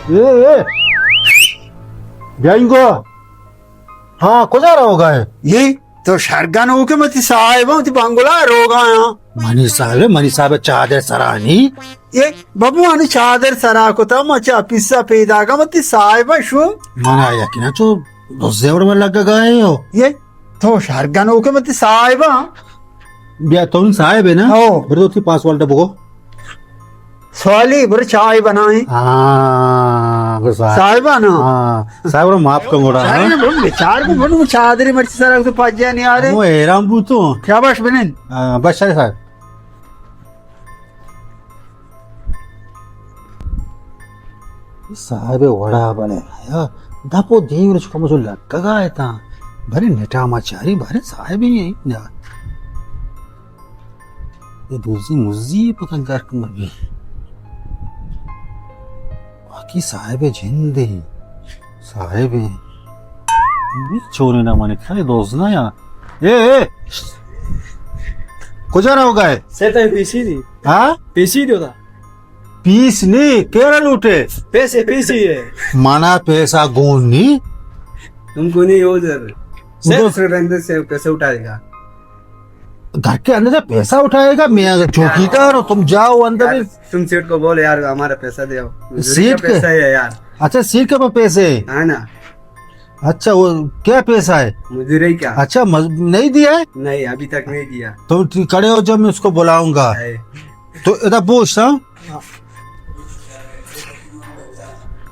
اے، اے۔ بیا انگو۔ ہاں، کجا روگا ئے؟ اے تو شرگا نوکے، من تئی صاحباں، تئی بنگلہ روگا آں۔ منی صاحب، منی صاحب چادر سرا نی۔ اے بابو، منی چادر سرا کتا، من چہ اپیسا پیداگا، من تئی صاحباں شو۔ من آ یقینا چو دزے وڑ من لگگا ئے ہو۔ اے تو شرگا نوکے، من تئی صاحباں۔ بیا تو صاحب ئے نا؟ ہو۔ برو تئی پاسورڈ بگو۔ سوالی، برو چائے بنائیں۔ ہاں، برو صاحب۔ صاحباں نا؟ ہاں، صاحب رو معاف کن گوڑا، ہاں؟ ارے، برو بچار کو، برو چادری مرچی سرا تو پجا نہیں آ رہے۔ وہ حیران بوتو۔ شاباش بنن۔ ہاں، بس شاہ صاحب۔ صاحب وڑا بنے۔ یا، دپو دیو رچ کم جو لگگا ئے تا۔ بھرے نٹا ما چاری، بھرے صاحب ہی ہے۔ یا۔ اے دوزی مزی پتہ گرک مبی۔ واقعی صاحب جندے۔ صاحب۔ چونے نہ منے کھائے دوز نہ یا۔ اے، اے۔ کجا روگا ئے؟ سیتا پیسی دی۔ ہاں؟ پیسی دی ہوتا۔ پیس نی، کیرا لوٹے؟ پیسے، پیسی ہے۔ منا پیسہ گون نی۔ تم کو نہیں ادھر۔ ادھر۔ سیتا سرندر سے پیسے اٹھائے گا۔ گھر کے اندر سے پیسہ اٹھائے گا، میں اگر چوکیدار ہوں، تم جاؤ اندر۔ یار، تم سیٹ کو بولو یار، ہمارا پیسہ دے آؤ۔ مزدوری سیٹ کا کے؟ پیسہ ہے یار۔ اچھا، سیٹ کے پاس پیسے ہیں؟ ہاں نا۔ اچھا، وہ کیا پیسہ ہے؟ مزدوری کا۔ اچھا، مز-، نہیں دیا ہے؟ نہیں، ابھی تک نہیں دیا۔ تم ٹھیک کھڑے ہو، جب میں اس کو بلاؤں گا۔ ہے۔ تو ادا پوچھ، ہاں؟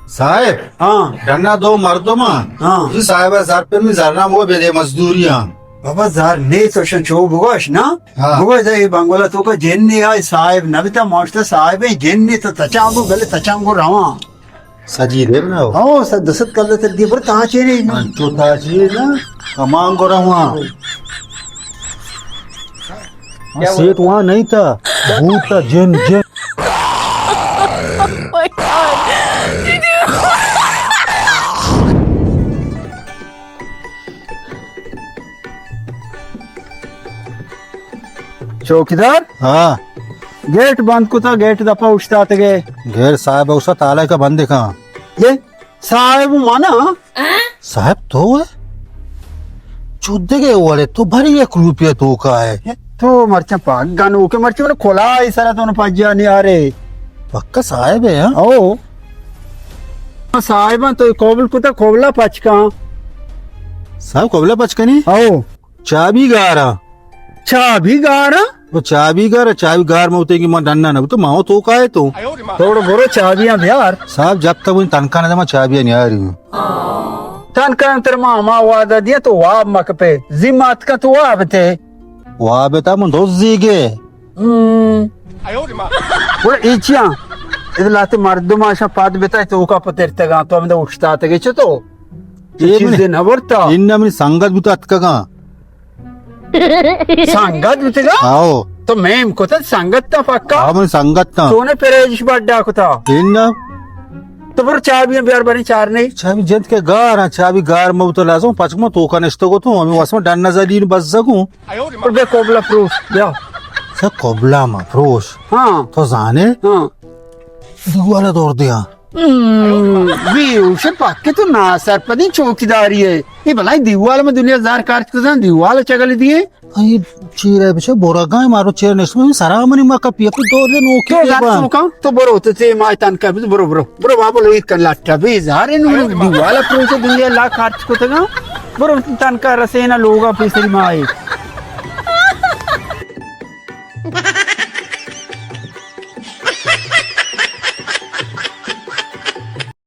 صاحب۔ ہاں۔ ڈنا دو مردم ہاں۔ ہاں۔ جی صاحب، زر پہ میں زرنا وہ بے دے مزدوری ہاں۔ بابا، زر نے تو شن چو بگوش نا۔ ہاں۔ بگوش دے بنگلہ تو کا جن نے آئے صاحب، نبی تا ماشتا صاحب ہے، جن نے تو تچانگو، گلے تچانگو رواں۔ سجی دے بناؤ۔ ہاں، سر دست کر لیتے دی، پر تاں چے نہیں۔ ہاں، تو تاں چے نا، کمان کو رواں۔ ہاں، سیٹ وہاں نہیں تھا، بھوت تھا، جن، جن۔ Oh my God. چوکیدار؟ ہاں۔ گیٹ بند کتا، گیٹ دپا اوشتاتگے۔ گیٹ صاحب اوشتا، تالا کا بند کن۔ یہ صاحب مانا؟ صاحب تو ہے؟ چودگے وڑے تو بھری یک روپیہ تو کا ہے۔ تو مرچاں پاک گنوکے، مرچی من کلا ای سرا تو پجا نہیں آ رہے۔ پکا صاحب ہے، ہاں؟ او۔ صاحباں تو کوبل کتا، کوبلا پچ کن۔ صاحب کوبلا پچ کنی؟ او۔ چابی گارا۔ چابی گارا؟ وہ چابی گار، چابی گار موتے کی من ڈننا نہ تو ماو تو کا ہے تو۔ توڑ برو چابیاں بیار۔ صاحب جب تک ان تنخواہ نہ دے، من چابیاں نہیں آ رہی ہوں۔ تنخواہ تر ما، ما وعدہ دیا تو واب مک پہ۔ ذمہ ات کا تو واب تے۔ واب تا من دوزی گے۔ ہم۔ گڑا اے چیاں؟ ادا لہتے مردم آشاں پاد بتا تو کا پترتگاں، تو ہمدا اوشتاتگے چتو؟ اے چیز من دے نہ ورتا۔ ان منی سنگت بوتا اتکگاں۔ سنگت بوتگا؟ آؤ۔ تو میم کتا سنگت تا پکا؟ آؤ، من سنگت تا۔ چونے پریجش بڈا کتا؟ ان۔ تو برو چابیاں بیار بری چار نہیں۔ چابی جنت کے گار، ہاں، چابی گار مبتلا سو، پچ ما تو کا نشتگو تو، ہمیں واسما ڈن نزدین بزگوں۔ پر بے کوبلا پروش، بیا۔ سر کوبلا ما پروش۔ ہاں۔ تو زانے؟ ہاں۔ دیوالا دور دیا۔ ہم، بیوش پاک تو نا سرپدی چوکیداری ہے۔ یہ بلائی دیوال میں دنیا زار کارت کزان دیوال چگل دیے۔ اے چیر ہے بچے، بورا گائے مارو چیر نشم، سرا منی مکا پیا پی دور دے نوکی تو دے زار بان۔ چوکا، تو برو، تو تے مائی تن کر، برو، برو، برو، بابا لوگ کن لٹا بے زار نو دیوالا پروش دنیا لا کارت کتگا۔ برو تن کر رسینا لوگا پیسری مائی۔